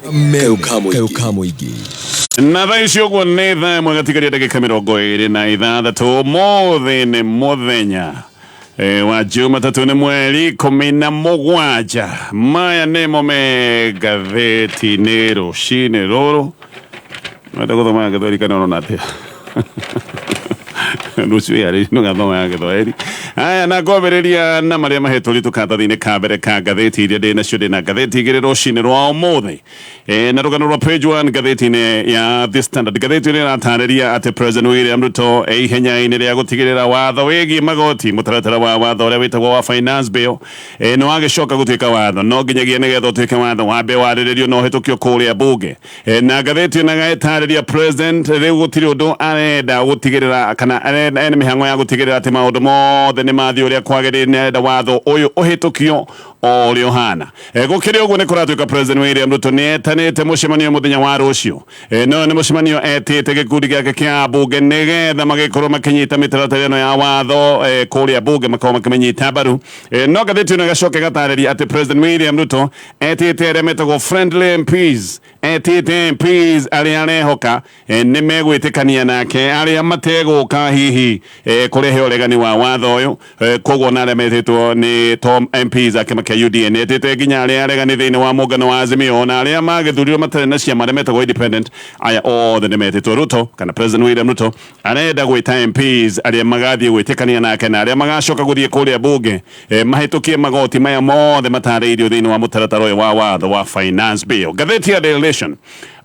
Kayũ ka mũingĩ. Na thaa ici ũguo nĩ thaa ĩmwe gatigaria ndagĩka 26. Ũmũthĩ nĩ mũthenya wa Jumatatũ, nĩ mweri 17. Maya nĩmo me ngathĩti-inĩ rũcinĩ rũrũ. Wenda gũthoma ya Gĩthweri kana ũrona atĩa? Rũciũ yarĩ ndũgathoma ya Gĩthweri. Aya, na ngwambĩrĩria na marĩa mahetwo ritũ karatathi-inĩ ka mbere ka ngathĩti iria ndĩ nacio. Ndĩ na ngathĩti igĩrĩ rũcinĩ rwa ũmũthĩ. Na rũgano rwa page 1 ngathĩti-inĩ ya The Standard. Ngathĩti ĩno ĩratarĩria atĩ President William Ruto e ihenya-inĩ rĩa gũtigĩrĩra watho wĩgiĩ magoti, mũtaratara wa watho ũrĩa wĩtagwo wa Finance Bill, nĩ wagĩcoka gũtuĩka watho. No nginyagia nĩgetha ũtuĩke watho wambe warĩrĩrio na ũhĩtũkio kũrĩa bunge. Na ngathĩti ĩno ĩtarĩria President rĩu gũtirĩ ũndũ arenda gũtigĩrĩra kana arenda ena mĩhang'o ya gũtigĩrĩra atĩ maũndũ mothe nĩ mathiĩ ũrĩa kwagĩrĩire, nĩ arenda watho ũyũ ũhĩtũkio o ũrĩa ũhana. Gũkĩrĩ ũguo, nĩ kũratuĩka President William Ruto nĩ etanĩte mũcemanio mũthenya wa rũciũ. No nĩ mũcemanio etĩte gĩkundi gĩake kĩa ambunge nĩgetha magĩkorwo makĩnyita mĩtaratara ĩno ya watho kũrĩa bunge, makorwo makĩmĩnyita mbaru. No ngathĩti ĩno ĩgacoka ĩgatarĩria atĩ President William Ruto etĩte arĩa metagwo friendly MPs, etĩte MPs arĩa arehoka nĩ megwĩtĩkania nake, arĩa mategũka hihi kũrehe ũregani wa watho ũyũ. Koguo na arĩa metĩtwo nĩ to MPs a kĩama kĩa UDA, nĩ etĩte nginya arĩa aregani thĩinĩ wa mũngano wa Azimio na arĩa magĩthurirwo matarĩ na ciama, arĩa metagwo independent. Aya othe nĩ metĩtwo. Ruto kana President William Ruto arenda gwĩta MPs arĩa magathiĩ gwĩtĩkania nake na arĩa magacoka gũthiĩ kũrĩa bunge mahĩtũkie magoti maya mothe matarĩirio thĩinĩ wa mũtaratara ũyũ wa watho wa Finance Bill. Ngathĩti ya Daily Nation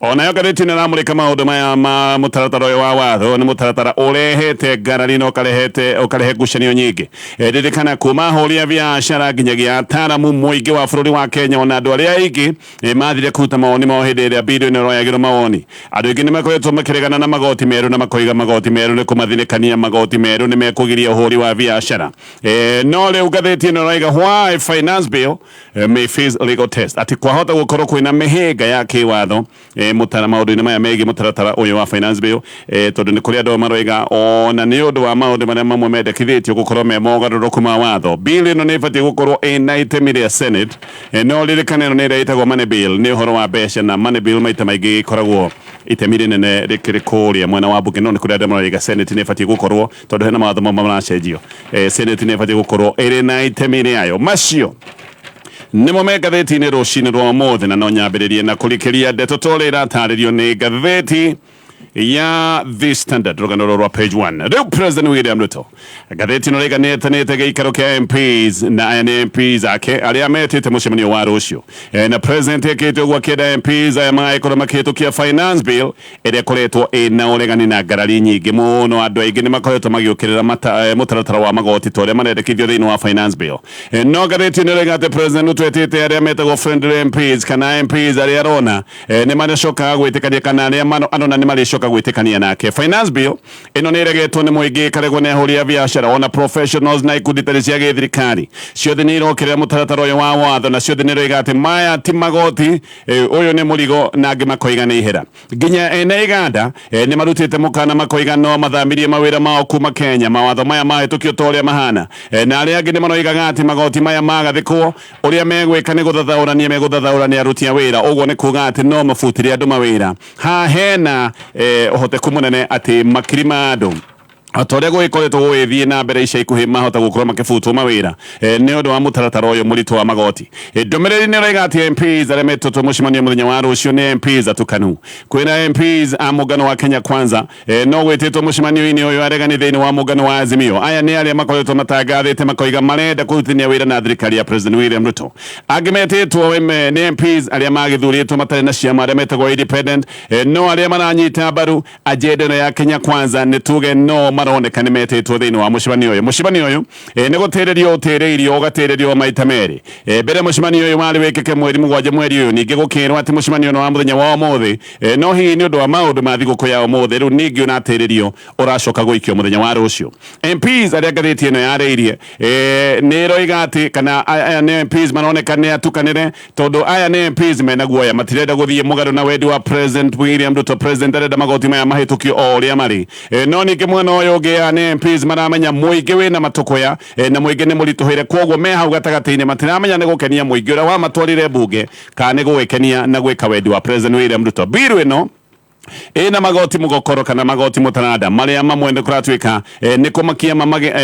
onayo ngathĩti ĩno ĩramũrĩka maũndũ maya ma mũtaratara ũyũ wa watho. Nĩ mũtaratara ũrehete ngarari na ũkarehe ngucanio nyingĩ. Ririkana kuma ahũri a biacara nginyagia ataramu, mũingĩ wa bũrũri wa Kenya ona andũ arĩa aingĩ mathire kũruta mawoni mao hĩndĩ ĩrĩa bill ĩno ĩroyagĩrwo mawoni. Andũ aingĩ nĩ makoretwo makĩregana na magoti merũ na makoiga magoti merũ nĩ kũmathinĩkania, magoti merũ nĩ mekũgiria ũhũri wa biacara. No rĩu ngathĩti ĩno ĩroiga why Finance Bill may face legal test, atĩ kwahota gũkorwo kwĩna mĩhĩnga ya kĩwatho mũtara maũndũ-inĩ maya megiĩ mũtaratara ũyũ wa Finance Bill, tondũ nĩ kũrĩ andũ maroiga ona nĩ ũndũ wa maũndũ marĩa mamwe mendekithĩtio gũkorwo me mogarũrũku ma watho, bill ĩno nĩ ĩbatiĩ gũkorwo ĩna itemi rĩa Senate. No ririkana ĩno nĩ ĩrĩa ĩtagwo money bill, nĩ ũhoro wa mbeca, na money bill maita maingĩ ĩkoragwo itemi rĩnene rĩkĩrĩ kũrĩa mwena wa mbunge. No nĩ kũrĩ andũ maroiga Senate nĩ ĩbatiĩ gũkorwo, tondũ hena mawatho mamwe maracenjio, Senate nĩ ĩbatiĩ gũkorwo ĩrĩ na itemi rĩayo. Macio nĩmo me ngathĩti-inĩ rũcinĩ rwa ũmũthĩ, na no nyambĩrĩrie na kũrikĩria ndeto ta ũrĩa iratarĩrio nĩ ngathĩti ya The Standard, rũgano rũrũ rwa page 1. Rĩu President William Ruto, ngathĩti ĩno rĩga nĩetanĩte gĩikaro kĩa MPs, na aya nĩ MPs ake arĩa metĩte mũcemanio wa rũciũ. Na President ekĩte ũguo akĩenda MPs aya magagĩkorwo makĩhĩtũkia Finance Bill ĩrĩa ĩkoretwo ĩna ũregani na ngarari nyingĩ mũno. Andũ aingĩ nĩ makoretwo magĩũkĩrĩra mũtaratara wa magoti ta ũrĩa marendekithio thĩinĩ wa Finance Bill. No ngathĩti ĩno ĩroiga atĩ President Ruto etĩte arĩa metagwo friendly MPs kana MPs arĩa arona nĩ marĩcokaga gwĩtĩkania kana arĩa arona nĩ marĩcoka gwĩtĩkania nake. Finance Bill ĩno nĩ ĩregetwo nĩ mũingĩ, ĩkaregwo nĩ ahũri a biacara ona professionals na ikundi itarĩ cia gĩthirikari. Ciothe nĩ irokĩrĩra mũtaratara ũyũ wa watho na ciothe nĩ iroiga atĩ maya ti magoti, ũyũ nĩ mũrigo, na angĩ makoiga nĩ ihera. Nginya ene iganda nĩ marutĩte mũkana makoiga no mathamirie mawĩra mao kuma Kenya mawatho maya mahĩtũkio ta ũrĩa mahana. Na arĩa angĩ nĩ maroigaga atĩ magoti maya magathĩkwo, ũrĩa megwĩka nĩ gũthathaũrania megũthathaũrania aruti a wĩra. Ũguo nĩ kuga atĩ no mabutire andũ mawĩra. Haha hena ũhoteku mũnene atĩ makiri ma andũ ta ũrĩa gũgĩkoretwo gũgĩthiĩ na mbere ica ikuhĩ mahota gũkorwo makĩbutwo mawĩra nĩ ũndũ wa mũtaratara ũyũ mũritũ wa magoti. Ndũmĩrĩri nĩ ĩroiga atĩ MPs arĩa metĩtwo mũcemanio mũthenya wa rũciũ nĩ MPs atukanu. Kwĩna MPs a mũngano wa Kenya Kwanza, no gwĩtĩtwo mũcemanio-inĩ ũyũ aregani thĩinĩ wa mũngano wa Azimio. Aya nĩ arĩa makoretwo matangathĩte makoiga marenda kũrutithania wĩra na thirikari ya President William Ruto. Angĩ metĩtwo nĩ MPs arĩa magĩthurĩtwo matarĩ na ciama, arĩa metagwo independent, no arĩa maranyita mbaru agenda ĩno ya Kenya Kwanza nĩ tuge no maroneka nĩ metĩtwo thĩinĩ wa mũcemanio ũyũ. Mũcemanio ũyũ nĩ gũtĩrĩrio ũtĩrĩirio ũgatĩrĩrio maita merĩ. Mbere mũcemanio ũyũ warĩ wĩkĩke mweri 7 mweri ũyũ, ningĩ gũkĩrwo atĩ mũcemanio ũyũ wa mũthenya wa ũmũthĩ, no hihi nĩ ũndũ wa maũndũ ma thigũkũ ya ũmũthĩ rĩu ningĩ ũnatĩrĩrio ũracoka gũikio mũthenya wa rũciũ. MPs arĩa ngathĩti ĩno yarĩirie nĩ ĩroiga atĩ kana aya nĩ MPs maroneka nĩ atukanĩre, tondũ aya nĩ MPs mena guoya, matirenda gũthiĩ mũgarũ na wendi wa President William Ruto. President arenda magoti maya mahĩtũkio o ũrĩa marĩ. No ningĩ mwena ũyũ ũyũ ũngĩ aya nĩ MPs maramenya mũingĩ wĩna matũkũya na mũingĩ nĩ mũritũhĩre, kwoguo me hau gatagatĩ-inĩ matiramenya nĩ gũkenia mũingĩ ũrĩa wamatwarire mbunge kana nĩ gũgĩkenia na gwĩka wendi wa President William Ruto. Bill ĩno ĩna magoti mũgokoro kana magoti mũtaranda marĩa mamwe nĩ kũratuĩka nĩ kũmakia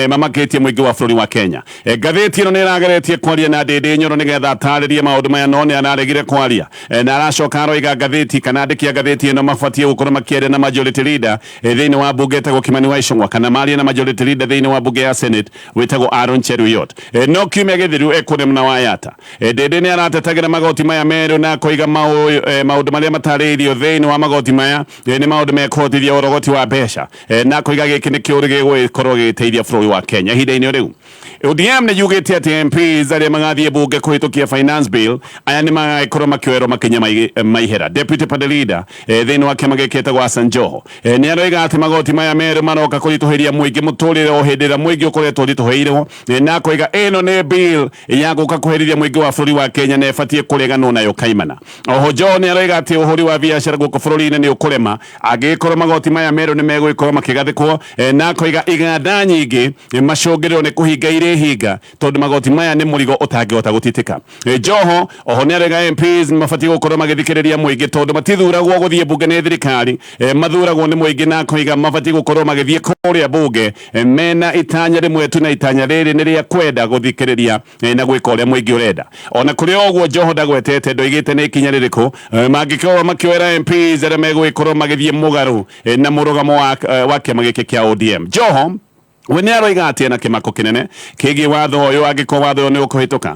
mamakĩtie mũingĩ wa bũrũri wa Kenya. Ngathĩti ĩno nĩ ĩrageretie kwaria na Ndĩndĩ Nyoro nĩgetha atarĩrie maũndũ maya no nĩ araregire kwaria na aracoka aroiga ngathĩti kana andĩki a ngathĩti ĩno mabatiĩ gũkorwo makĩaria na majority leader thĩinĩ wa mbunge ĩtagwo Kimani wa Ichung'wa kana marie na majority leader thĩinĩ wa mbunge ya Senate wĩtagwo Aaron Cheruiyot. No kiumia gĩthiru kũrĩ mwena wa Yatta, Ndĩndĩ nĩ aratetagĩra magoti maya merũ na akoiga maũndũ marĩa matarĩirio thĩinĩ wa magoti maya nĩ maũndũ mekũhotithia ũrogoti wa mbeca na akoiga gĩkĩ nĩ kĩũndũ gĩgũgĩkorwo gĩgĩteithia bũrũri wa Kenya. Ihinda-inĩ rĩu ODM nĩ yugĩte atĩ MPs arĩa magathiĩ mbunge kũhĩtũkia finance bill aya nĩ magagĩkorwo makĩoerwo makinya maihera. Deputy Party leader thĩinĩ wa kĩama gĩkĩ etagwo Hassan Joho nĩ aroiga atĩ magoti maya merũ maroka kũritũhĩria mũingĩ mũtũrĩre o hĩndĩ ĩrĩa mũingĩ ũkoretwo ũritũhĩirwo na akoiga ĩno nĩ bill ya gũka kũherithia mũingĩ wa bũrũri wa Kenya na ĩbatiĩ kũreganwo nayo kaimana. Oho Joho nĩ aroiga atĩ ũhũri wa biacara gũkũ bũrũri-inĩ nĩ ũkũrema angĩgĩkorwo magoti maya merũ nĩ megũgĩkorwo makĩgathĩkwo na akoiga iganda nyingĩ macũngĩrĩro nĩ kũhinga irĩ hinga tondũ magoti maya nĩ mũrigo ũtangĩhota gũtitika. Joho oho nĩ arega MPs mabatiĩ gũkorwo magĩthikĩrĩria mũingĩ tondũ matithuragwo gũthiĩ mbunge nĩ thirikari, mathuragwo nĩ mũingĩ na akoiga mabatiĩ gũkorwo magĩthiĩ kũrĩa mbunge mena itanya rĩmwe tu na itanya rĩrĩ nĩ rĩa kwenda gũthikĩrĩria na gwĩka ũrĩa mũingĩ ũrenda. Ona kũrĩ o ũguo Joho ndagwetete ndoigĩte nĩ ikinya rĩrĩkũ mangĩkorwo makĩoera MPs arĩa megũgĩkorwo magĩthiĩ mũgarũ na mũrũgamo wa kĩama gĩkĩ kĩa ODM. Joho we nĩ aroiga atĩ ena kĩmako kĩnene kĩgiĩ watho ũyũ angĩkorwo watho ũyũ nĩ ũkũhĩtũka,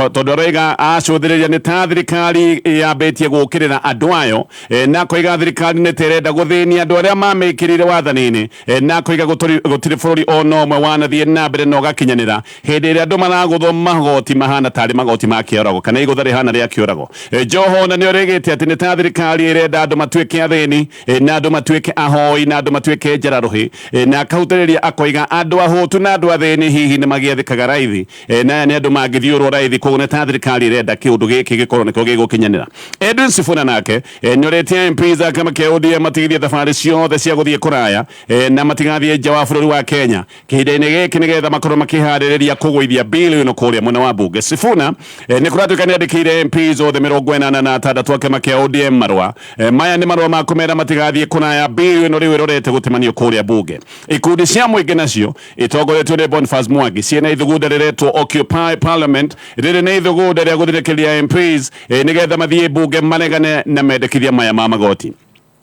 tondũ aroiga acũthĩrĩria nĩ ta thirikari yambĩtie gũkĩrĩra andũ ayo na akoiga thirikari nĩ ta ĩrenda gũthĩnia andũ arĩa mamĩkĩrire wathani-inĩ na akoiga gũtirĩ bũrũri ona ũmwe wanathiĩ na mbere na ũgakinyanĩra hĩndĩ ĩrĩa andũ maragũthwo magoti mahana tarĩ magoti ma kĩorago kana igũtha rĩhana rĩa kĩorago. Joho na nĩ orĩgĩte atĩ nĩ ta thirikari ĩrenda andũ matuĩke athĩni na andũ matuĩke ahoi na andũ matuĩke njararuhi na akahutĩrĩria akoiga andũ ahũtu na andũ athĩni hihi nĩ magĩathĩkaga raithi na aya nĩ andũ mangĩthiũrwo raithi, koguo nĩ ta thirikari ĩrenda kĩũndũ gĩkĩ gĩkorwo nĩkĩo gĩgũkinyanĩra. Edwin Sifuna nake nĩ orĩtie MPs a kĩama kĩa ODM matigithie thabarĩ ciothe cia gũthiĩ kũraya na matigathiĩ nja wa bũrũri wa Kenya kĩhinda-inĩ gĩkĩ nĩgetha makorwo makĩharĩrĩria kũgũithia bill ĩno kũrĩa mwena wa mbunge. Sifuna nĩ kũratuĩka nĩ andĩkĩire MPs othe 86 a kĩama kĩa ODM marũa. Maya nĩ marũa ma kũmera matigathiĩ kũraya, bill ĩno rĩu ĩrorete gũtemanio kũrĩa mbunge. Ikundi cia mũingĩ nacio itongoretio nĩ Boniface Mwangi ciĩna ithugunda rĩretwo Occupy Parliament, rĩrĩ nĩ ithugunda rĩa gũthirĩkĩria MPs nĩgetha mathiĩ mbunge maregane na mendekithia maya ma magoti.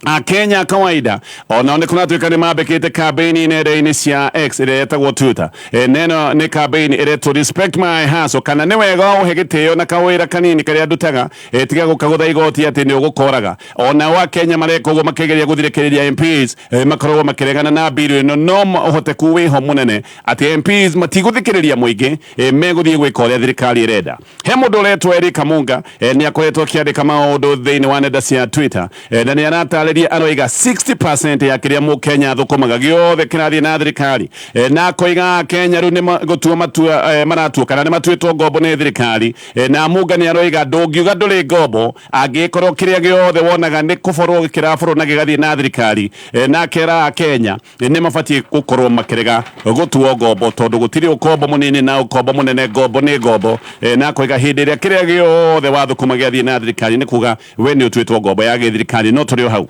Akenya kawaida onao nĩ kũratuĩka nĩ mambĩkĩte kambĩini nenda-inĩ cia X ĩrĩa ĩtagwo Twitter. Neno nĩ kambĩini ĩretwo Respect My Hustle, kana nĩ wega ũhe gĩtĩo na kawĩra kanini karĩa ndutaga, tiga gũkagũtha igoti atĩ nĩ ũgũkoraga. Onao Akenya mareka ũguo makĩgeria gũthirĩkĩrĩria MPs makoragwo makĩregana na bill ĩno, no ũhoteku wĩho mũnene atĩ MPs matigũthikĩrĩria mũingĩ, megũthiĩ gwĩka ũrĩa thirikari ĩrenda. He mũndũ ũretwo Eric Kamunga nĩ akoretwo akĩandĩka maũndũ thĩinĩ wa nenda cia Twitter na nĩ aratarĩria aroiga 60% ya kĩrĩa mũkenya athũkũmaga gĩothe kĩrathiĩ na thirikari na akoiga Kenya rĩu nĩ gũtua matua maratua kana nĩ matuĩtwo ngombo nĩ thirikari na Munga nĩ aroiga ndũngiuga ndũrĩ ngombo angĩkorwo kĩrĩa gĩothe wonaga nĩ kũborwo kĩraborwo na gĩgathiĩ na thirikari na akera Kenya nĩ mabatiĩ gũkorwo makĩrega gũtuo ngombo tondũ gũtirĩ ũkombo mũnini na ũkombo mũnene, ngombo nĩ ngombo na akoiga hĩndĩ ĩrĩa kĩrĩa gĩothe wathũkũma gĩathiĩ na thirikari nĩ kuga we nĩ ũtuĩtwo ngombo ya gĩthirikari. No tũrĩ o hau,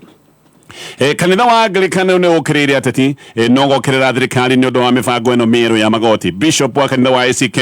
kanitha wa Anglican nĩ ũkĩrĩire ateti no gokĩrĩra thirikari nĩ ũndũ wa mĩbango ĩno mĩerũ ya magoti. Bishop wa kanitha wa ACK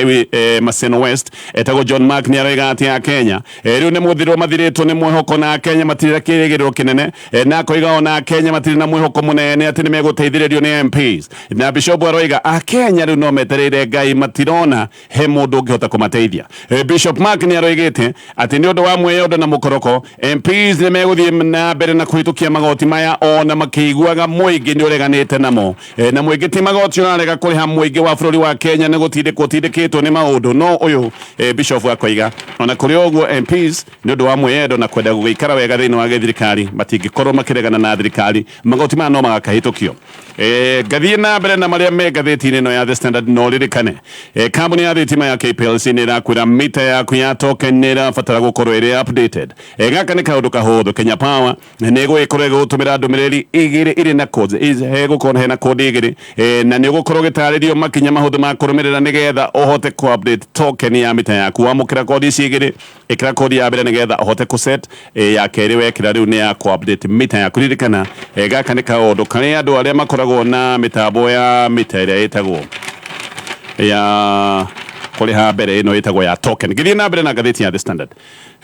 Maseno West etagwo John Mark nĩ aroiga atĩ a Kenya rĩu nĩ mũthirwo mathirĩtwo nĩ mwĩhoko na Kenya matirĩ na kĩrĩgĩrĩro kĩnene na akoiga ona Kenya matirĩ na mwĩhoko mũnene atĩ nĩ megũteithĩrĩrio nĩ MPs. Na Bishop aroiga a Kenya rĩu no metereire Ngai, matirona he mũndũ ũngĩhota kũmateithia. Bishop Mark nĩ aroigĩte atĩ nĩ ũndũ wa mwĩyondo na mũkoroko MPs nĩ megũthiĩ na mbere na kũhĩtũkia magoti maya ona makĩiguaga mũingĩ nĩ ũreganĩte namo. Na mũingĩ ti magoti ũrarega kũrĩha, mũingĩ wa bũrũri wa Kenya nĩ gũtindĩkwo ũtindĩkĩtwo nĩ maũndũ. No ũyũ Bishop akoiga ona kũrĩ ũguo MPs nĩ ũndũ wa mwĩyendo na kwenda gũgĩikara wega thĩinĩ wa gĩthirikari matingĩkorwo makĩregana na thirikari, magoti maya no magakahĩtũkio. Ngathiĩ na mbere na marĩa me ngathĩti-inĩ ĩno ya The Standard. No ririkane kambuni ya thitima ya KPLC nĩ ĩrakwĩra mita yaku ya token nĩ ĩrabatara gũkorwo ĩrĩ updated. Gaka nĩ kaũndũ kahũthũ. Kenya Power nĩ ĩgũgĩkorwo ĩgĩgũtũmĩra Ũkwamũkĩra ndũmĩrĩri igĩrĩ irĩ na codes, hegũkorwo hena code igĩrĩ, na nĩ ũgũkorwo ũgĩtarĩrio makinya mahũthũ ma kũrũmĩrĩra nĩgetha ũhote kũ update token ya mita yaku. Wamũkĩra kodi ici igĩrĩ, ĩkĩra kodi ya mbere nĩgetha ũhote kũ set, ya kerĩ wekĩra rĩu nĩ ya kũ update mita yaku. Ririkana, gaka nĩ kaũndũ karĩa andũ arĩa makoragwo na mĩtambo ya mita ĩrĩa ĩtagwo ya kũrĩha mbere, ĩno ĩtagwo ya token. Ngĩthiĩ na mbere na ngathĩti ya The Standard.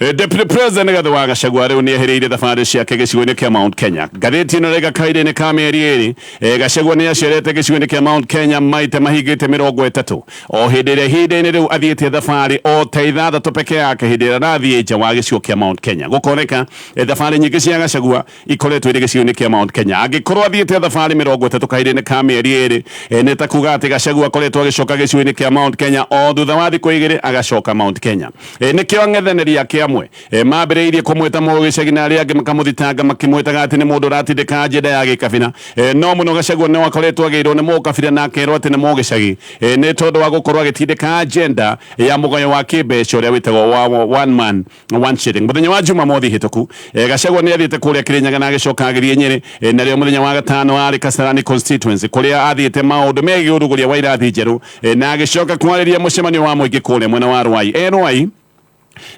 Deputy President Rigathi wa Gachagua rĩu nĩ ehereire thabarĩ ciake gĩcigo-inĩ kĩa Mount Kenya. Ngathĩti ĩno ĩraiga kahinda-inĩ ka mĩeri 2, Gachagua nĩ acerete gĩcigo-inĩ kĩa Mount Kenya maita mahingĩte 30, o hĩndĩ ĩrĩa ihinda-inĩ rĩu athiĩte thabarĩ o ta 6 peke yake hĩndĩ ĩrĩa arathiĩ nja wa gĩcigo kĩa Mount Kenya. Gũkoneka thabarĩ nyingĩ cia Gachagua ikoretwo irĩ gĩcigo-inĩ kĩa Mount Kenya. Angĩkorwo athiĩte thabarĩ 30 kahinda-inĩ ka mĩeri 2, nĩ ta kuga atĩ Gachagua akoretwo agĩcoka gĩcigo-inĩ kĩa Mount Kenya o thutha wa thikũ 2 agacoka Mount Kenya. Nĩkĩo ang'ethanĩri ake amwe mambĩrĩirie kũmwĩta mũgĩcagi na arĩa angĩ makamũthitanga makĩmwĩtaga atĩ nĩ mũndũ ũratindĩka agenda ya gĩkabira. No mũno Gachagua no akoretwo agĩirwo nĩ mũkabira na akerwo atĩ nĩ mũgĩcagi, nĩ tondũ wa gũkorwo agĩtindĩka agenda ya mũgayo wa kĩmbeca ũrĩa wĩtagwo wa one man one shilling. Mũthenya wa Jumamothi hĩtũku, Gachagua nĩ athiĩte kũrĩa Kĩrĩnyaga na agĩcoka agĩthiĩ Nyĩrĩ, narĩo mũthenya wa gatano arĩ Kasarani constituency kũrĩa athiĩte maũndũ megiĩ ũrugũria wa irathi njerũ, na agĩcoka kwarĩria mũcemanio wa mũingĩ kũrĩa mwena wa Ruai. Ruai,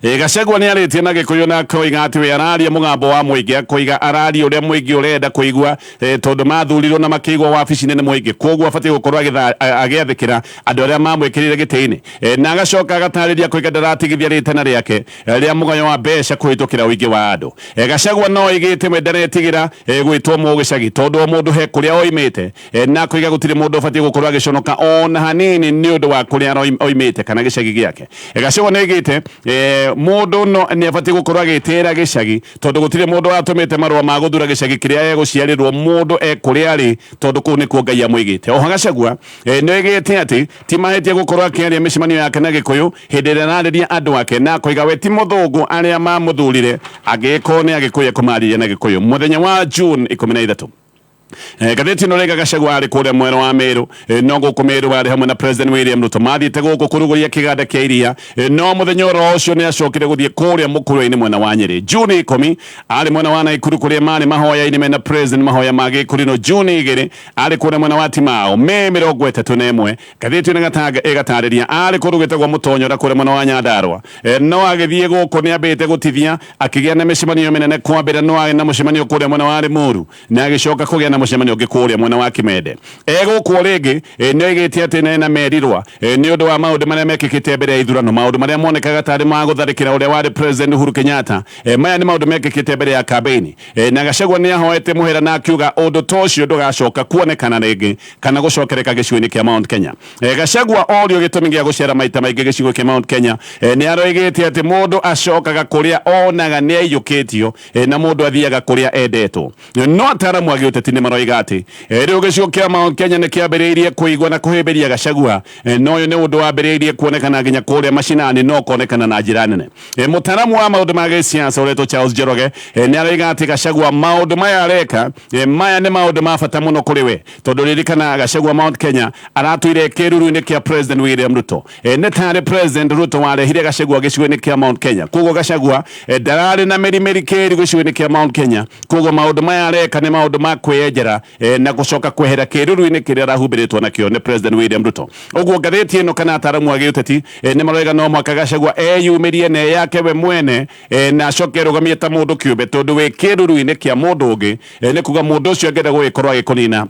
Gachagua nĩ arĩtie na Gĩkũyũ na akoiga atĩ we araria mũgambo wa mũingĩ, akoiga araria ũrĩa mũingĩ ũrenda kũigua, tondũ mathurirwo na makĩigwo wabici-inĩ nĩ mũingĩ, koguo abatiĩ gũkorwo agĩathĩkĩra andũ arĩa mamwĩkĩrire gĩtĩ-inĩ. Na agacoka agatarĩria akoiga ndaratigithia rĩtana rĩake rĩa mũgayo wa mbeca kũhĩtũkĩra ũingĩ wa andũ. Gachagua no oigĩte we ndaretigĩra gwĩtwo mũgĩcagi tondũ o mũndũ he kũrĩa oimĩte, na akoiga gũtirĩ mũndũ ũbatiĩ gũkorwo agĩconoka ona hanini nĩ ũndũ wa kũrĩa oimĩte kana gĩcagi gĩake. Gachagua nĩ oigĩte mũndũ no nĩ abatiĩ gũkorwo agĩtĩĩra gĩcagi tondũ gũtirĩ mũndũ watũmĩte marũa ma gũthura gĩcagi kĩrĩa egũciarĩrwo, mũndũ e kũrĩa arĩ tondũ kũu nĩkuo Ngai amũigĩte. Oho Gachagua nĩ oigĩte atĩ ti mahĩtia gũkorwo akĩaria mĩcemanio yake na Gĩkũyũ hĩndĩ ĩrĩa ararĩria andũ ake, na akoiga we ti mũthũngũ arĩa mamũthurire angĩgĩkorwo nĩ Agĩkũyũ ekũmarĩria na Gĩkũyũ. Mũthenya wa June 13, ngathĩti ĩno rĩga Gachagua arĩ kũrĩa mwena wa Meru, no gũkũ Meru arĩ hamwe na President William Ruto mathiĩte gũkũ kũrugũria kĩganda kĩa iria, no mũthenya oro ũcio nĩ acokire gũthiĩ kũrĩa mũkũrwe-inĩ mwena wa Nyĩrĩ. Juni 10 arĩ mwena wa Naikuru kũrĩa marĩ mahoya-inĩ mena President, mahoya ma gĩkũrinũ. Juni 2 arĩ kũrĩa mwena wa Timao. Mei 31, ngathĩti ĩno ĩgatarĩria arĩ kũndũ gwĩtagwo Mũtonyora kũrĩa mwena wa Nyandarua, no agĩthiĩ gũkũ nĩ ambĩte gũtithia akĩgĩa na mĩcemanio mĩnene. Kwambĩra no arĩ na mũcemanio kũrĩa mwena wa Limuru na agĩcoka kũgĩa na mũcemanio ũngĩ kũrĩa mwena wa Kimende. Egũkũ rĩngĩ, nĩ oigĩte atĩ ena merirwa, nĩ ũndũ wa maũndũ marĩa mekĩkĩte mbere ya ithurano, maũndũ marĩa monekaga tarĩ ma gũtharĩkĩra ũrĩa warĩ President Uhuru Kenyatta. Maya nĩ maũndũ mekĩkĩte mbere ya kambĩini, na Gachagua nĩ ahoete mũhera na akiuga ũndũ ta ũcio ndũgacoka kuonekana rĩngĩ kana gũcokereka gĩcigo-inĩ kĩa Mount Kenya. Gachagua orio gĩtũmi gĩa gũcera maita maingĩ gĩcigo kĩa Mount Kenya, nĩ aroigĩte atĩ mũndũ acokaga kũrĩa onaga nĩ aiyũkĩtio, na mũndũ athiaga kũrĩa endetwo. No ataaramu a gĩũteti nĩ maroiga atĩ rĩu gĩcigo kĩa Mount Kenya nĩ kĩambĩrĩirie kũigua na kũhĩmbĩria Gachagua, na ũyũ nĩ ũndũ wambĩrĩirie kuonekana nginya kũrĩa macinani no ũkonekana na njĩra nene. Mũtaaramu wa maũndũ ma gĩsiasa ũretwo Charles Njoroge, nĩ aroiga atĩ Gachagua maũndũ maya areka, maya nĩ maũndũ ma bata mũno kũrĩ we, tondũ ririkana Gachagua Mount Kenya aratũire kĩruru-inĩ kĩa President William Ruto. Nĩ tarĩ President Ruto warehire Gachagua gĩcigo-inĩ kĩa Mount Kenya, koguo Gachagua ndararĩ na mĩri mĩrikĩru gĩcigo-inĩ kĩa Mount Kenya, koguo maũndũ maya areka nĩ maũndũ ma kwĩyenjera, na gũcoka kwehera kĩruru-inĩ kĩrĩa arahumbĩrĩtwo nakĩo nĩ President William Ruto. Ũguo ngathĩti ĩno kana ataaramu a gĩũteti, nĩ maroiga no mũhaka Gachagua eyumĩrie na eyake we mwene, na acoke erũgamie ta mũndũ kĩũmbe, tondũ wĩ kĩruru-inĩ kĩa mũndũ ũngĩ, nĩ kuga mũndũ ũcio angĩenda gũgĩkorwo agĩkũnina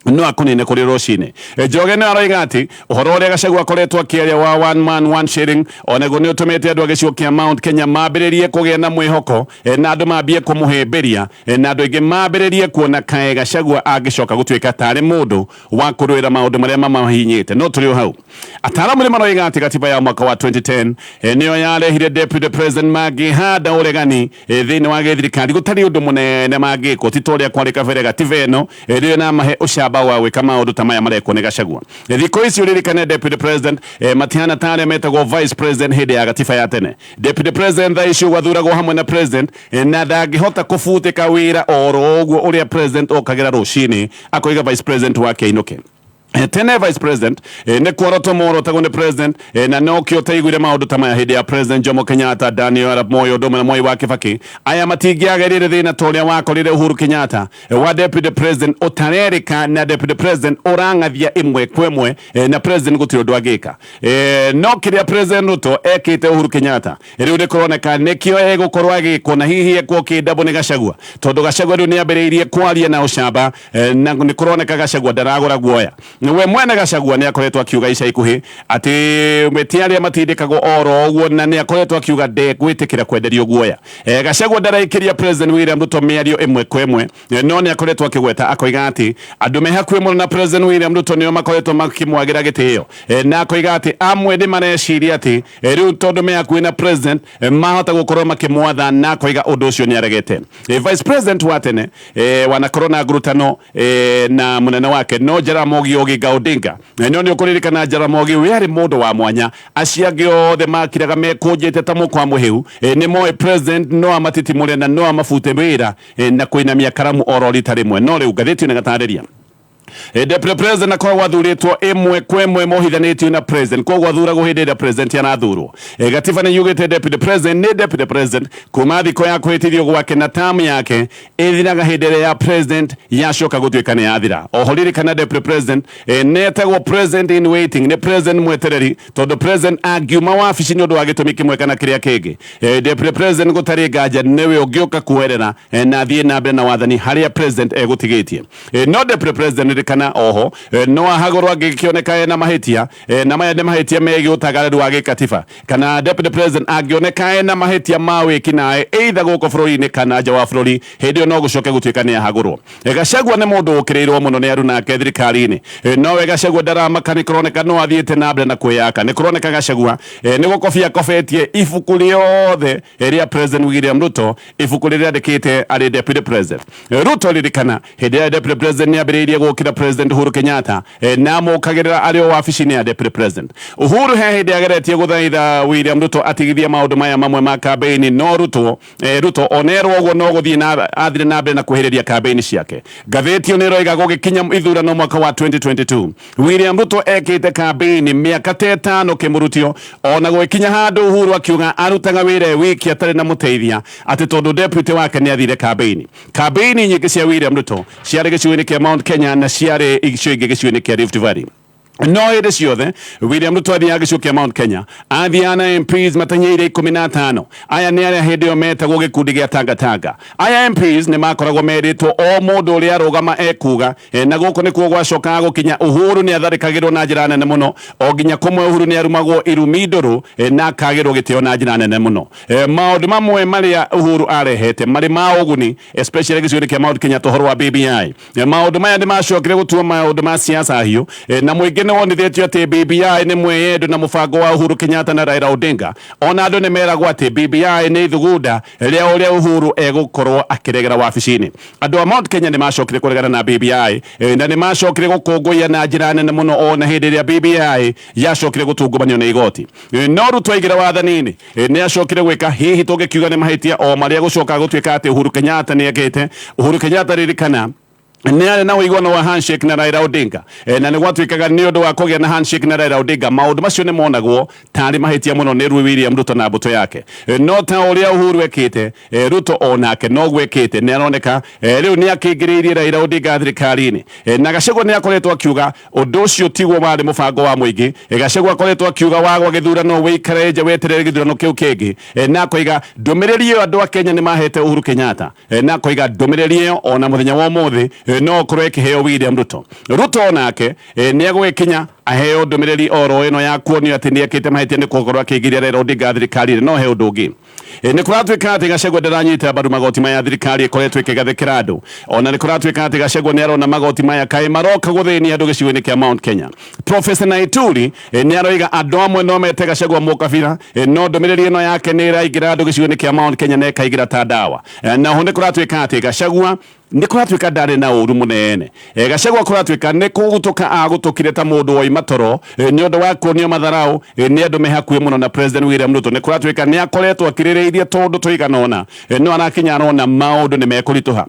no akũnine kũrĩ rũcinĩ. Njoroge nĩ aroiga atĩ ũhoro ũrĩa Gachagua akoretwo akĩaria wa one man one shilling onaguo nĩ ũtũmĩte andũ a gĩcigo kĩa Mount Kenya mambĩrĩrie kũgĩa na mwĩhoko, na andũ mambie kũmũhĩmbĩria, na andũ aingĩ mambĩrĩrie kuona kaĩ Gachagua angĩcoka gũtuĩka tarĩ mũndũ wa kũrũĩra maũndũ marĩa mamahinyĩte. No tũrĩ o hau, ataaramu nĩ maroiga atĩ gatiba ya mwaka wa 2010, nĩyo yarehire Deputy President mangĩhanda ũregani, thĩinĩ wa gĩthirikari gũtarĩ ũndũ mũnene mangĩkwo, ti ta ũrĩa kwarĩ kabere. Gatiba ĩno rĩo namahe ũcamba wa gwĩka maũndũ ta maya marekwo nĩ Gachagua thikũ ici. Ũririkane Deputy President, matihana ta arĩa metagwo Vice President hĩndĩ ya gatiba ya tene. Deputy President thaa ici ũgathuragwo hamwe na President, na ndangĩhota kũbutĩka wĩra oro ũguo ũrĩa President okagĩra rũcinĩ akoiga Vice President wake ainũke. Tene vice president nĩ kuorotwo morotagwo nĩ president, na nokĩo taiguire maũndũ ta maya hĩndĩ ya President Jomo Kenyatta, Daniel Arap Moi, ũndũ ũmwe na Mwai wa Kibaki. Aya matingĩagerire thĩna ta ũrĩa wakorire Uhuru Kenyatta wa deputy president ũtarerĩka na deputy president ũrang'athia ĩmwe kwa ĩmwe, na president gũtirĩ ũndũ angĩka. No kĩrĩa President Ruto ekĩte Uhuru Kenyatta rĩu nĩ kũroneka nĩkĩo egũkorwo agĩkwo, na hihi ekwo kĩndabũ nĩ Gachagua, tondũ Gachagua rĩu nĩ ambĩrĩirie kwaria na ũcamba, na nĩ kũroneka Gachagua ndaragũra guoya. We mwene Gachagua nĩ akoretwo akiuga ica ikuhĩ atĩ mĩtĩ arĩa matindĩkagwo oro ũguo, na nĩ akoretwo akiuga ndegwĩtĩkĩra kwenderio guoya. Gachagua ndaraikĩria President William Ruto mĩario ĩmwe kwa ĩmwe, no nĩ akoretwo akĩgweta akoiga atĩ andũ me hakuhĩ mũno na President William Ruto nĩo makoretwo makĩmwagĩra gĩtĩo, na akoiga atĩ amwe nĩ mareciria atĩ rĩu tondũ me hakuhĩ na president mahota gũkorwo makĩmwatha, na akoiga ũndũ ũcio nĩ aregete. Vice president wa tene wanakorwo na ngurutano na munene wake no Jaramogi Oginga Odinga. No nĩ ũkũririkana Jaramogi we arĩ mũndũ wa mwanya, acio angĩ othe makiraga mekũnjĩte ta mũkwa mũhĩu. Nĩ moĩ president no amatitimũre na no amabute wĩra na kũinamia karamu oro rita rĩmwe. No rĩu ngathĩti ĩno ĩgatarĩria deputy president akoragwo athurĩtwo ĩmwe kwa ĩmwe mohithanĩtio na president, koguo athuragwo hĩndĩ ĩrĩa president arathurwo. Gatiba nĩ yugĩte deputy president nĩ deputy president kuma thikũ ya kũhĩtithio gwake, na term yake ĩthiraga hĩndĩ ĩrĩa ya president yacoka gũtuĩka nĩ yathira. Oho ririkana deputy president nĩetagwo president in waiting, nĩ president mwetereri, tondũ president angiuma wabici nĩ ũndũ wa gĩtũmi kĩmwe kana kĩrĩa kĩngĩ, deputy president gũtarĩ nganja nĩwe ũngĩũka kuoerera na athiĩ na mbere na wathani harĩa president egũtigĩtie. No deputy president, ririkana oho, no ahagũrwo angĩkĩoneka ena mahĩtia, na maya nĩ mahĩtia megiĩ ũtagarĩru wa gĩkatiba, kana deputy president angĩoneka ena mahĩtia ma wĩkinaĩ either gũkũ bũrũri-inĩ kana nja wa bũrũri, hĩndĩ ĩyo no gũcoke gũtuĩka nĩ ahagũrwo. Gachagua nĩ mũndũ ũkĩrĩirwo mũno nĩ aruna ake thirikari-inĩ. Nowe Gachagua ndaramaka, nĩ kũroneka no athiĩte na mbere na kwĩyaka. Nĩ kũroneka Gachagua nĩ gũkobia akobetie ibuku rĩothe rĩa President William Ruto, ibuku rĩrĩa andĩkĩte arĩ deputy president. Ruto, ririkana hĩndĩ ĩrĩa deputy president nĩ ambĩrĩirie gũkĩra President Uhuru Kenyatta, na amũkagĩrĩra arĩ o wabici-inĩ ya deputy president. Uhuru he hĩndĩ ageretie gũthaitha William Ruto atigithie maũndũ maya mamwe ma campaign, no Ruto onerwo ũguo no gũthiĩ na athire na mbere na kwĩhĩrĩria campaign ciake. Ngathĩti ĩyo nĩ ĩroiga gũgĩkinya ithurano mwaka wa 2022, William Ruto ekĩte campaign mĩaka ta 5 kĩmũrutio, ona gũgĩkinya handũ Uhuru akiuga arutaga wĩra e wiki atarĩ na mũteithia, atĩ tondũ deputy wake nĩ athire campaign. Campaign nyingĩ cia William Ruto ciarĩ gĩcigo-inĩ kĩa Mount Kenya na ciarĩ icio ingĩ gĩcigo-inĩ kĩa Rift Valley. No hĩndĩ ciothe William Ruto athiaga gĩcigo kĩa Mount Kenya, athiaga na MPs matanyiire 15. Aya nĩ arĩa hĩndĩ ĩyo metagwo gĩkundi gĩa Tangatanga. Aya MPs nĩ makoragwo merĩtwo o mũndũ ũrĩa arũgama ekuga, na gũkũ nĩkuo gwacokaga gũkinya Uhuru nĩ atharĩkagĩrwo na njĩra nene mũno, o nginya kũmwe Uhuru nĩ arumagwo irumi ndũrũ, na akagĩrwo gĩtĩo na njĩra nene mũno. Maũndũ mamwe marĩa Uhuru arehete marĩ ma ũguni, especially gĩcigo-inĩ kĩa Mount Kenya, ũhoro wa BBI. Maũndũ maya nĩ macokire gũtua maũndũ ma siasa hiũ, na mũingĩ nĩ wonithĩtio atĩ BBI nĩ mwĩyendo na mũbango wa Uhuru Kenyatta na Raila Odinga. Ona andũ nĩ meragwo atĩ BBI nĩ ithugunda rĩa ũrĩa Uhuru egũkorwo akĩregera wabici-inĩ. Andũ a Mount Kenya nĩ macokire kũregana na BBI, na nĩ macokire gũkũngũiya na njĩra nene mũno ona hĩndĩ ĩrĩa BBI yacokire gũtungumanio nĩ igoti. No Ruto aingĩra wathani-inĩ, nĩ acokire gwĩka hihi tũngĩkiuga nĩ mahĩtia o marĩa gũcoka gũtuĩka atĩ Uhuru Kenyatta nĩ ekĩte. Uhuru Kenyatta, ririkana, nĩ arĩ na ũiguano wa handshake na Raila Odinga, na nĩ gwatuĩkaga nĩ ũndũ wa kũgĩa na handshake na Raila Odinga, maũndũ macio nĩ monagwo tarĩ mahĩtia mũno nĩ William Ruto na mbũtũ yake. No ta ũrĩa Uhuru ekĩte, Ruto onake noguo ekĩte. Nĩ aroneka rĩu nĩ akĩingĩrĩirie Raila Odinga thirikari-inĩ, na Gachagua nĩ akoretwo akiuga ũndũ ũcio tiguo warĩ mũbango wa mũingĩ. Gachagua akoretwo akiuga wagwa gĩthurano wĩikare nja weterere gĩthurano kĩu kĩngĩ, na akoiga ndũmĩrĩri ĩyo andũ a Kenya nĩ mahete Uhuru Kenyatta, na akoiga ndũmĩrĩri ĩyo ona mũthenya wa ũmũthĩ no ũkorwo ĩkĩheo William Ruto. Ruto onake nĩ egũgĩkinya aheo ndũmĩrĩri oro ĩno ya kuonio atĩ nĩ ekĩte mahĩtia nĩ gũkorwo akĩingĩria Raila Odinga thirikari-inĩ. No he ũndũ ũngĩ, nĩ kũratuĩka atĩ Gachagua ndaranyita mbaru magoti maya thirikari ĩkoretwo ĩkĩgathĩkĩra andũ. Ona nĩ kũratuĩka atĩ Gachagua nĩ arona magoti maya kaĩ maroka gũthĩnia andũ gĩcigo-inĩ kĩa Mount Kenya. Professor Naituri nĩ aroiga andũ amwe no mete Gachagua mũkabira, no ndũmĩrĩri ĩno yake nĩ ĩraingĩra andũ gĩcigo-inĩ kĩa Mount Kenya na ĩkaingĩra ta ndawa. Na oho nĩ kũratuĩka atĩ Gachagua nĩ kũratuĩka ndarĩ na ũru mũnene. Gachagua kũratuĩka nĩ kũgutũka agũtũkire ta mũndũ woima toro, nĩ ũndũ wa kuonio matharau nĩ andũ me hakuhĩ mũno na President William Ruto. Nĩ kũratuĩka nĩ akoretwo akirĩrĩirie tũndũ tũigana ũna, no arakinya arona maũndũ nĩ mekũritũha.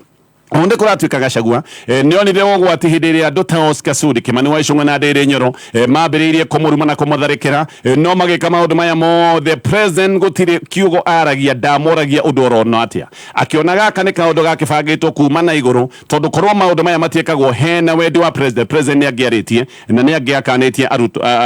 Onde kũratuĩka Gachagua nĩ onire ũgwati hĩndĩ ĩrĩa andũ ta Oscar Sudi, Kimani wa Ichung'wa na Ndĩrĩ Nyoro mambĩrĩirie kũmũruma na kũmũtharĩkĩra, no magĩka maũndũ maya mothe president gũtirĩ kiugo aragia, ndamoragia ũndũ orona atĩa. Akĩona gaka nĩ kaũndũ gakĩbangĩtwo kuma na igũrũ, tondũ korwo maũndũ maya matiĩkagwo hena wendi wa president, president nĩ angĩarĩtie na nĩ angĩakanĩtie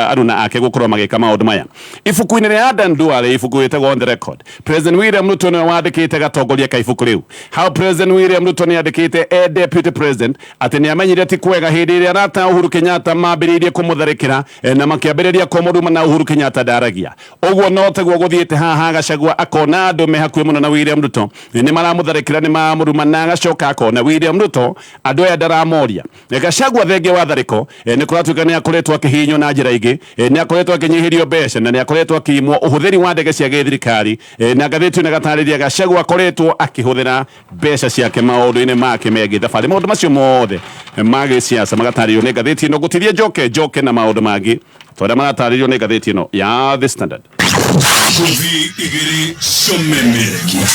aruna ake gũkorwo magĩka maũndũ maya. Ibuku-inĩ rĩa Adan Duale, ibuku rĩtagwo On the Record, President William Ruto nĩwe wandĩkĩte gatongoria ka ibuku rĩu. Hau President William Ruto nĩ andĩkĩte e deputy president atĩ nĩ amenyire ti kwega hĩndĩ ĩrĩa arata a Uhuru Kenyatta mambĩrĩirie kũmũtharĩkĩra na makĩambĩrĩria kũmũruma na Uhuru Kenyatta ndaragia. Ũguo no taguo gũthiĩte haha Gachagua akona andũ me hakuhĩ mũno na William Ruto nĩ maramũtharĩkĩra, nĩ maramũruma, na agacoka akona William Ruto andũ aya ndaramoria. Gachagua thengia wa tharĩko nĩ kũratuĩka nĩ akoretwo akĩhihinywo na njĩra ingĩ, nĩ akoretwo akĩnyihĩrio mbeca na nĩ akoretwo akĩimwo ũhũthĩri wa ndege cia gĩthirikari, na ngathĩti ĩno ĩgatarĩria Gachagua akoretwo akĩhũthĩra mbeca ciake maũndũ-inĩ make megiĩ thabarĩ. Maũndũ macio mothe ma gĩsiasa magatarĩrio nĩ ngathĩti ĩno. Ngũtithie njoke njoke na maũndũ mangĩ ta ũrĩa maratarĩrio nĩ ngathĩti ĩno ya The Standard. Ngũthi igĩrĩ ciomemerekia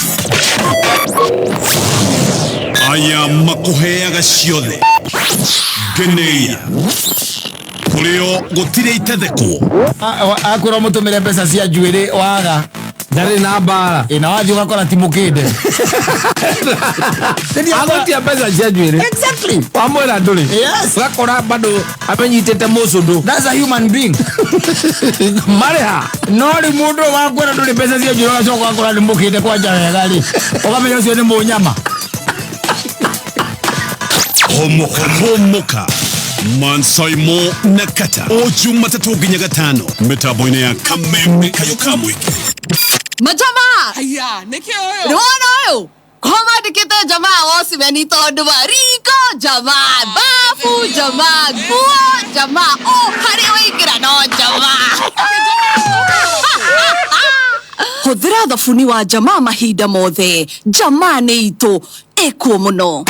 aya makũheaga ciothe ngeneia kũrĩo gũtirĩ itethekwo. Akwĩra mũtũmĩre mbeca cia njuĩrĩ waga. Ndarĩ na mbara. Ĩ, na wathiĩ ũgakora ti mũkĩnde. Agũtia mbeca cia njuĩrĩ. Exactly. Wamwĩra ndũrĩ. Yes. Ũgakora bado amenyitĩte mũcũndũ. That's a human being. Marĩha. No rĩu mũndũ ũyũ wakwĩra ndũrĩ mbeca cia njuĩrĩ ũgacoka ũgakora nĩ mũkĩnde kwanja wega rĩ, ũkamenya ũcio nĩ mũnyama. Homoka homoka Mansaimo na Kata o Jumatatũ nginya gatano mĩtambo-inĩ ya Kameme Kayũ ka Mũingĩ. Majamaa! Haya, nĩkĩ ũyũ? Nĩwona ũyũ? Ko mandĩkĩte jamaa wocimeni tondũ wa riko jamaa, babu jamaa, nguo jamaa, o harĩa waingĩra no jamaa. Hũthĩra thabuni wa jamaa mahinda mothe. Jamaa nĩ itũ ĩkuo mũno.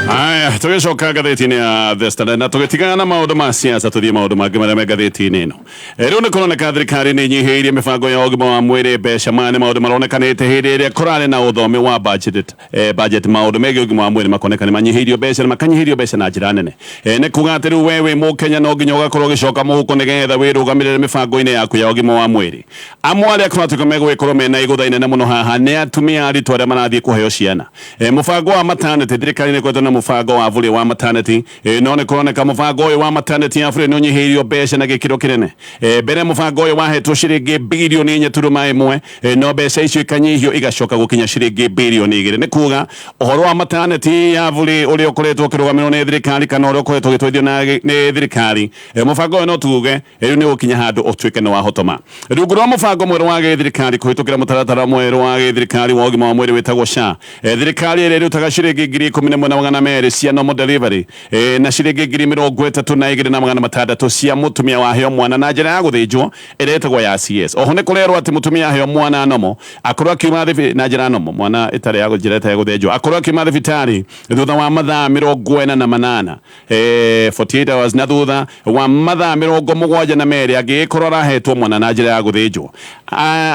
Aya, tũgĩcoka ngathĩti-inĩ ya The Standard na tũgĩtigana na maũndũ ma siasa tũthiĩ maũndũ mangĩ marĩa me ngathĩti-inĩ ĩno. Rĩu nĩ kũroneka thirikari nĩ ĩnyihĩirie mĩbango ya ũgima wa mwĩrĩ mbeca. Maya nĩ maũndũ maronekanĩte hĩndĩ ĩrĩa kũrarĩ na ũthomi wa budget, budget maũndũ megiĩ ũgima wa mwĩrĩ makoneka nĩ manyihĩirio mbeca na makanyihĩrio mbeca na njĩra nene. Nĩ kuga atĩ rĩu we wĩ mũkenya no nginya ũgakorwo ũgĩcoka mũhuko nĩgetha wĩrũgamĩrĩre mĩbango-inĩ yaku ya ũgima wa mwĩrĩ. Amwe arĩa kũratuĩka megũgĩkorwo mena igũtha inene mũno haha nĩ atumia aritũ arĩa marathiĩ kũheo ciana. Mũbango wa maternity, thirikari nĩ ĩkoretwo na mũbango wa bũrĩ wa maternity, no nĩ kũroneka mũbango ũyũ wa maternity ya bũrĩ nĩ ũnyihĩirio mbeca na gĩkĩro kĩnene. Mbere mũbango ũyũ wahetwo ciringi birioni inya turuma ĩmwe, no mbeca icio ikanyihio igacoka gũkinya ciringi birioni igĩrĩ. Nĩ kuga ũhoro wa maternity ya bũrĩ ũrĩa ũkoretwo ũkĩrũgamĩrĩrwo nĩ thirikari kana ũrĩa ũkoretwo ũgĩtwarithio nĩ thirikari, mũbango ũyũ no tuge rĩu nĩ ũgũkinya handũ ũtuĩke nĩ wahotoma. Rungu rwa mũbango mwerũ wa gĩthirikari kũhĩtũkĩra mũtaratara mwerũ wa gĩthirikari wa ũgima wa mwĩrĩ wĩtagwo SHA, thirikari ĩrĩa ĩrutaga ciringi 11,200 cia normal delivery, na ciringi 32,600 cia mũtumia waheo mwana na njĩra ya gũthĩnjwo ĩrĩa ĩtagwo ya CS. Oho nĩ kũrerwo atĩ mũtumia aheo mwana nomo akorwo akiuma na njĩra nomo mwana ĩtarĩ ya njĩra ĩtarĩ ya gũthĩnjwo akorwo akiuma thibitarĩ thutha wa mathaa 48, 48 hours, na thutha wa mathaa 72 angĩgĩkorwo arahetwo mwana na njĩra ya gũthĩnjwo.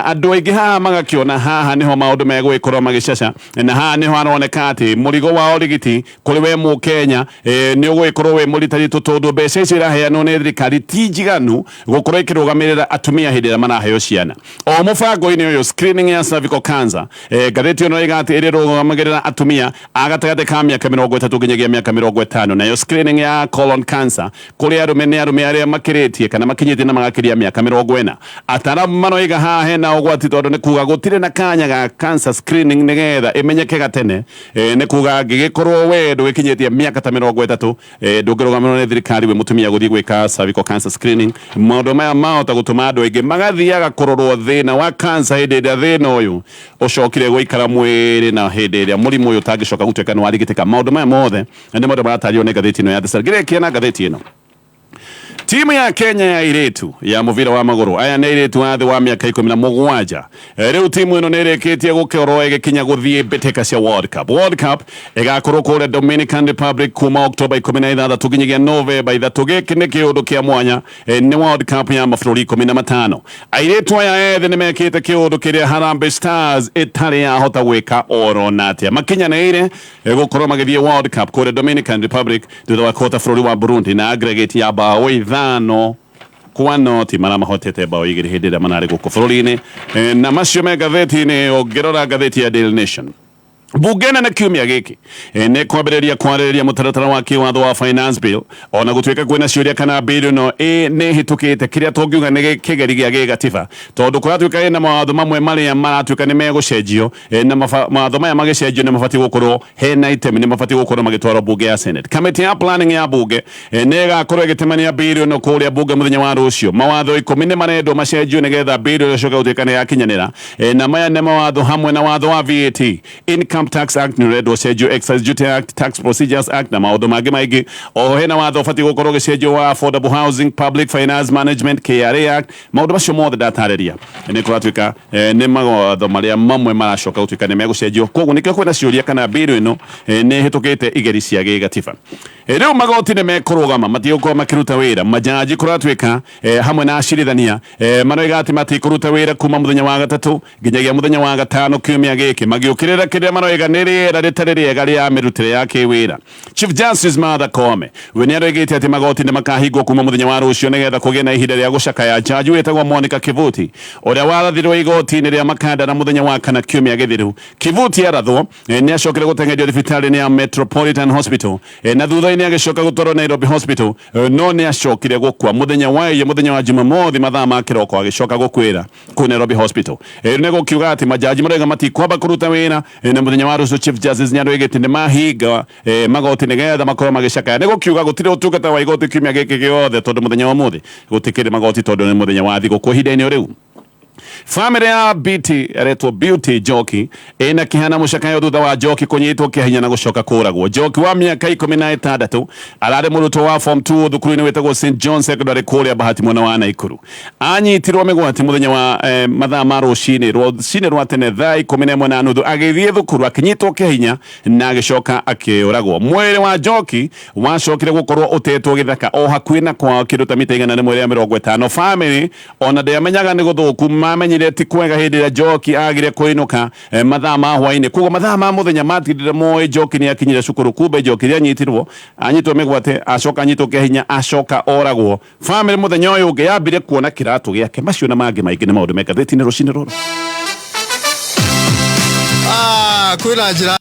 Andũ aingĩ haha magakĩona haha nĩho maũndũ megũgĩkorwo magĩcaca, na haha nĩho haroneka atĩ mũrigo wa ũrigiti kũrĩ we mũkenya, nĩ ũgũgĩkorwo wĩ mũritaritũ tondũ mbeca icio iraheanwo nĩ thirikari ti njiganu gũkorwo ikĩrũgamĩrĩra atumia hĩndĩ ĩrĩa maraheo ciana. O mũbango-inĩ ũyũ screening ya cervical cancer, ngathĩti ĩno ĩga atĩ ĩrĩrũgamagĩrĩra atumia a gatagatĩ ka mĩaka 30 nginyagia mĩaka 50, nayo screening ya colon cancer kũrĩ arũme nĩ arũme arĩa makĩrĩtie kana makinyĩtie na magakĩria mĩaka 40. Ataramu maroiga haha hena ũgwati tondũ nĩ kuga gũtirĩ na kanya ga cancer screening nĩgetha ĩmenyeke gatene. Nĩ kuga angĩgĩkorwo we ndũgĩkinyĩtie mĩaka ta 30, ndũngĩrũgamĩrĩrwo nĩ thirikari wĩ mũtumia gũthiĩ gwĩka cervical cancer screening. Maũndũ maya mahota gũtũma andũ aingĩ magathiaga kũrorwo thĩna wa cancer hĩndĩ ĩrĩa thĩna ũyũ ũcokire gũikara mwĩrĩ na hĩndĩ ĩrĩa mũrimũ ũyũ ũtangĩcoka gũtuĩka nĩ warigitĩka. Maũndũ maya mothe nĩ maũndũ maratarĩrio nĩ ngathĩti ĩno ya The Star. Ngĩrĩkia na ngathĩti ĩno. Timu ya Kenya ya airĩtu ya mũbira wa magũrũ, aya nĩ airĩtu a thĩ wa mĩaka 17. Rĩu timu ĩno nĩ ĩrĩkĩtie gũkorwo ĩgĩkinya gũthiĩ mbĩtĩka cia World Cup. World Cup ĩgakorwo kũrĩa Dominican Republic kuma Oktoba 16 nginyagia Novemba 3. Gĩkĩ nĩ kĩũndũ kĩa mwanya, nĩ World Cup ya mabũrũri 15. Airĩtu aya ethĩ nĩ mekĩte kĩũndũ kĩrĩa Harambee Stars ĩtarĩ yahota gwĩka oro na atĩa. Makinyanĩire gũkorwo magĩthiĩ World Cup kũrĩa Dominican Republic thutha wa kũhota bũrũri wa Burundi na aggregate ya bao 5-0, maramahotete bao 2 hĩndĩ ĩrĩa manarĩ gũkũ bũrũri-inĩ. Na macio me ngathĩti-inĩ. Ũngĩrora ngathĩti ya Daily Nation, bunge nene kiumia gĩkĩ nĩ kwambĩrĩria kwarĩrĩria mũtaratara wa kĩwatho wa finance bill, ona gũtuĩka kwĩna ciũria kana bill ĩno nĩ ĩhĩtũkĩte kĩrĩa tũngiuga nĩ kĩgeri gĩa gĩgatiba, tondũ kũratuĩka ĩna mawatho mamwe marĩa maratuĩka nĩ megũcenjio, na mawatho maya magĩcenjio nĩ mabatiĩ gũkorwo hena itemi, nĩ mabatiĩ gũkorwo magĩtwarwo bunge ya Senate. Kamĩtĩ ya planning ya bunge nĩ ĩgakorwo ĩgĩtemania bill ĩno kũrĩa bunge mũthenya wa rũciũ. Mawatho 10 nĩ marendwo macenjio nĩgetha bill ĩno ĩcoke gũtuĩka nĩ yakinyanĩra. Na maya nĩ mawatho hamwe na watho wa VAT, Income Tax Act nĩ ũrendwo ũcenjio, Excise Duty Act, Tax Procedures Act na maũndũ mangĩ maingĩ. Oho hena watho ũbatiĩ gũkorwo ũgĩcenjio wa Affordable Housing, Public Finance Management, KRA Act. Maũndũ macio mothe ndatarĩria nĩ kũratuĩka nĩ mawatho marĩa mamwe maracoka gũtuĩka nĩ megũcenjio. Koguo nĩkĩo kwĩna ciũria kana bill ĩno nĩ ĩhĩtũkĩte igeri cia gĩgatiba. Rĩu magoti nĩ mekũrũgama, matigũkorwo makĩruta wĩra. Majaji kũratuĩka hamwe na acirithania maroiga atĩ matikũruta wĩra kuma mũthenya wa gatatũ nginyagia mũthenya wa gatano kiumia gĩkĩ, magĩũkĩrĩra kĩrĩa maroiga nĩ rĩera rĩtarĩ rĩega rĩa mĩrutĩre ya kĩwĩra. Chief Justice Martha Koome we nĩ aroigĩte atĩ magoti nĩ makahingwo kuma mũthenya wa rũciũ nĩgetha kũgĩe na ihinda rĩa gũcakaya jaji wĩtagwo Monica Kivuti, ũrĩa warathirwo igoti-inĩ rĩa Makandara mũthenya wa kana kiumia gĩthiru. Kivuti arathwo nĩ acokire gũteng'erio thibitarĩ-inĩ ya Metropolitan Hospital, na thutha-inĩ agĩcoka gũtwarwo Nairobi Hospital, no nĩ acokire gũkua mũthenya wa iyo, mũthenya wa Jumamothi mathaa ma kĩroko, agĩcoka gũkuĩra kũu Nairobi Hospital. Nĩ gũkiuga atĩ majaji maroiga matikwamba kũruta wĩra, na mũthenya wa rũciũ Chief Justice nĩ aroigĩte nĩ mahinga magoti nĩgetha makorwo magĩcakaya. Nĩ gũkiuga gũtirĩ ũtungata wa igoti kiumia gĩkĩ gĩothe, tondũ mũthenya wa ũmũthĩ gũtikĩrĩ magoti, tondũ nĩ mũthenya wa thigũkũ. Ihinda-inĩ o rĩu, famĩlĩ ya BT aretwo Beauty Njoki ĩna kĩhana mũcakayo thutha wa Njoki kũnyitwo kĩa na gũcoka kũragwo. Njoki wa mĩaka 16 ararĩ mũrutwo wa form 2 thukuru-inĩ wĩtagwo St John Secondary kũrĩa Bahati mwena wa Naikuru. Anyitirwo mĩgwate mũthenya wa mathaa ma rũcinĩ rwa tene thaa 11:30 agĩthiĩ thukuru, akĩnyitwo kĩa hinya na agĩcoka akĩũragwo. Mwĩrĩ wa Njoki wacokire gũkorwo ũtetwo gĩthaka o hakuhĩ na kwao, kĩndũ ta mita 150. Famĩlĩ ona ndĩamenyaga nĩ gũthũku, mamenyire ti kwega hĩndĩ ĩrĩa Njoki agire kũinũka mathaa ma hwainĩ. Koguo mathaa ma mũthenya matindire moĩ Njoki nĩ akinyire cukuru, kumbe Njoki rĩrĩa anyitirwo, anyitwo mĩgwate, acoka anyitwo kĩa hinya, acoka oragwo. Famĩlĩ mũthenya ũyũ ũngĩ yambire kuona kĩratũ gĩake. Macio na mangĩ maingĩ nĩ maũndũ me ngathĩti-inĩ rũcinĩ rũrũ. Ah, kwĩna njĩra.